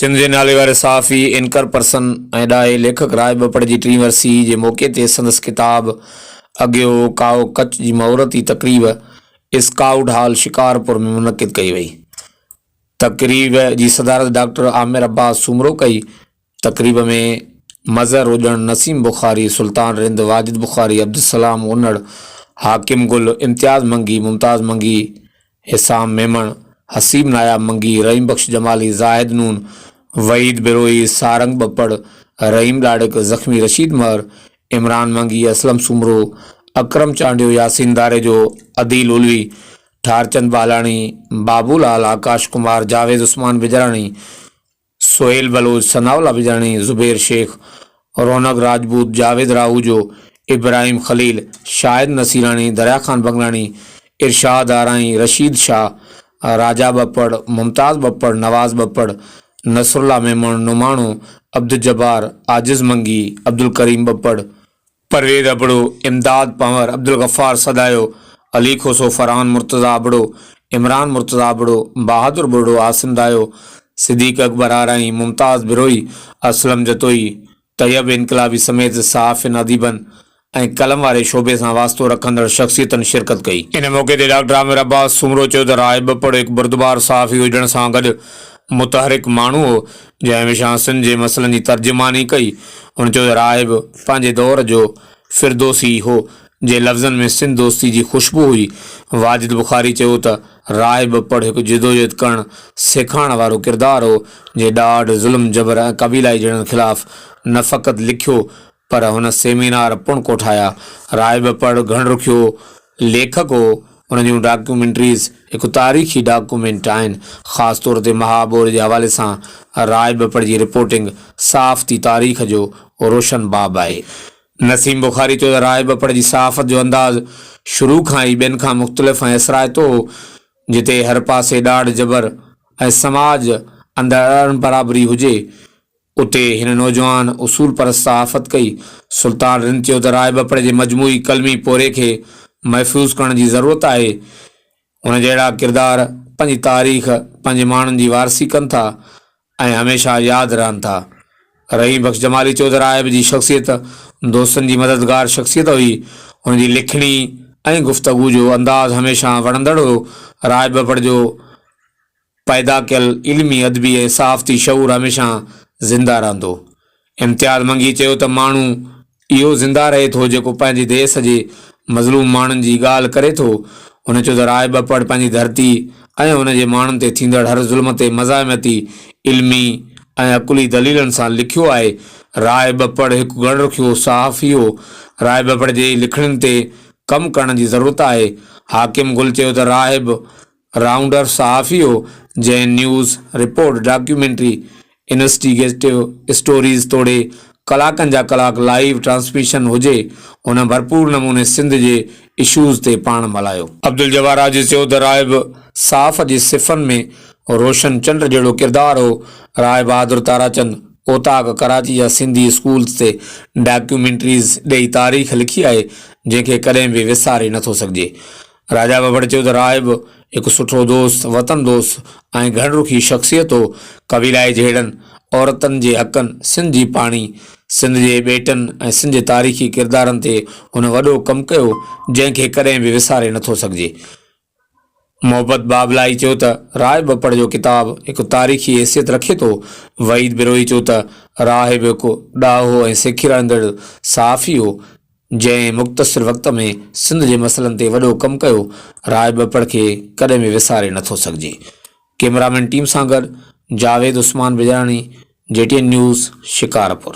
سنڌ جي ناليواري صحافي، اينڪر پرسن ۽ ڏاهي ليکڪ راء ٻپڙ جي ٽين ورسي جي موقعي تي سندس ڪتاب اگهيو ڪائو ڪچ جي مهورتي تقريب اسڪائوٽ هال شڪارپور ۾ منعقد ڪئي وئي. تقريب جي صدارت ڊاڪٽر عامر عباس سومرو ڪئي. تقريب ۾ مظهر روڄڻ، نسيم بخاري، سلطان رند، واجد بخاري، عبدالسلام انڙ، حاڪم گل، امتياز منگي، ممتاز منگي، حسام ميمڻ، حسيب ناياب منگي، رحيم بخش جمالي، زاهد نون، وحيد بروهي، سارنگ ٻپڙ، رحيم ڏاڙڪ، زخمي رشيد مهر، عمران منگي، اسلم سومرو، اڪرم چانڊيو، ياسين ڌاريجو، عديل علوي، ٺارچند بالاڻي، بابو لال، آڪاش ڪمار، جاويد عثمان بجراڻي، سهيل بلوچ، ثناء الله بجراڻي، زبير شيخ، رونق راجپوت، جاويد راهوجو، ابراهيم خليل، شاهد نصيراڻي، دريا خان بنگلاڻي، ارشاد آرائين، رشيد شاهه، راجا ٻپڙ، ممتاز ٻپڙ، نواز ٻپڙ، نصرالله ميمڻ، نماڻو، عبدالجبار، عاجز منگي، عبدالڪريم ٻپڙ، پرويز ابڙو، امداد پنهور، عبدالغفار سدايو، علي کوسو، فرحان مرتضيٰ ابڙو، عمران مرتضيٰ ابڙو، بهادر ٻرڙو، عاصم دايو، صديق اڪبر آرائين، ممتاز بروهي، اسلم جتوئي، طيب انقلابي سميت صحافين، اديبن ۽ قلم واري شعبي سان واسطو رکندڙ شخصيتن شرڪت ڪئي. ان موقعي تي ڊاڪٽر عامر عباس سومرو چيو ته راء ٻپڙ هڪ بردبار صحافي هجڻ سان گڏ متحرڪ ماڻهو هو، جنهن هميشه سنڌ جي مسئلن جي ترجماني ڪئي. هن چيو ته راهب پنهنجي دور جو فردوسي هو، جي لفظن ۾ سنڌ دوستي جي خوشبو هئي. واجد بخاري چيو ته راهب پڙ هڪ جدوجهد ڪرڻ سيکارڻ وارو ڪردار هو، جنهن ڏاڍ، ظلم، جبر ۽ قبيلائي جهيڙن خلاف نه فقط لکيو پر هن سيمينار پڻ ڪوٺايا. راهب پڙ گهڻ رخيو ليکڪ هو. ان جون ڊاڪيومينٽريز هڪ تاريخي ڊاڪيومينٽ آهن. خاص طور تي مها ٻوڏ جي حوالي سان راء ٻپڙ جي رپورٽنگ صحافتي تاريخ جو روشن باب آهي. نسيم بخاري چيو ته راء ٻپڙ جي صحافت جو انداز شروع کان ئي ٻين کان مختلف ۽ اثرائتو هو، جتي هر پاسي ڏاڍ جبر ۽ سماج اندر اڻبرابري هجي، اتي هن نوجوان اصول پرست صحافت ڪئي. سلطان رند چيو ته راء ٻپڙ جي مجموعي قلمي پورهيي کي محفوظ ڪرڻ جي ضرورت آهي. هن جهڙا ڪردار پنهنجي تاريخ، پنهنجي ماڻهن جي وارثي ڪن ٿا ۽ هميشه ياد رهن ٿا. رحيم بخش جمالي چيو ته راهب جي شخصيت دوستن جي مددگار شخصيت هئي. هن جي لکڻي ۽ گفتگو جو انداز هميشه وڻندڙ هو. راء ٻپڙ جو پيدا ڪيل علمي، ادبي ۽ صحافتي شعور هميشه زنده رهندو. امتياز منگي چيو ته ماڻهو اهو زنده رهي ٿو جيڪو پنهنجي ديس جي مظلوم ماڻهن جي ڳالهه ڪري ٿو. هن چيو ته راء ٻپڙ پنهنجي ڌرتي ۽ ان جي ماڻهن تي ٿيندڙ هر ظلم تي مزاحمتي، علمي ۽ عقلي دليلن سان لکيو آهي. راء ٻپڙ هڪ گڻ رخيو صحافي هو. راء ٻپڙ جي لکڻين تي ڪم ڪرڻ جي ضرورت آهي. حاڪم گل چيو ته راهب رائونڊر صحافي هو، جنهن نيوز رپورٽ، ڊاڪيومينٽري، انوسٽيگيٽو اسٽوريز توڙي ڪلاڪن جا ڪلاڪ لائيو ٽرانسميشن هجي، هن ڀرپور نموني سنڌ جي اشوز تي پاڻ ملهايو. عبدالجبار عاجز چيو ته راهب صحافت جي صفن ۾ روشن چنڊ جهڙو ڪردار هو، راء بهادر تاراچند اوطاق ڪراچي جا سنڌي اسڪولز تي ڊاڪيومينٽريز ڏئي تاريخ لکي آهي، جنهن کي ڪڏهن به وساري نٿو سگهجي. راجا ٻٻر چيو ته راهب هڪ سٺو دوست، وطن دوست ۽ گهڻ رخي شخصيت هو. قبيلائي جهيڙن، عورتن جي حقن، سنڌ جي پاڻي، سنڌ جي ٻيٽن ۽ سنڌ جي تاريخي ڪردارن تي هن وڏو ڪم ڪيو، جنهن کي ڪڏهن به وساري نٿو سگهجي. محبت بابلائي چيو ته راهب ٻپڙ جو ڪتاب هڪ تاريخي حيثيت رکي ٿو. وحيد بروهي چيو ته راهب هڪ ڏاهو ۽ سيکيرائيندڙ صحافي هو. جنهن مختصر وقت ۾ سنڌ جي مسئلن تي وڏو ڪم ڪيو، راء ٻپڙ کي ڪڏهن به وساري نٿو سگهجي. ڪئميرامين ٽيم سان گڏ Javed Usman Bijarani, G T N news, Shikarpur.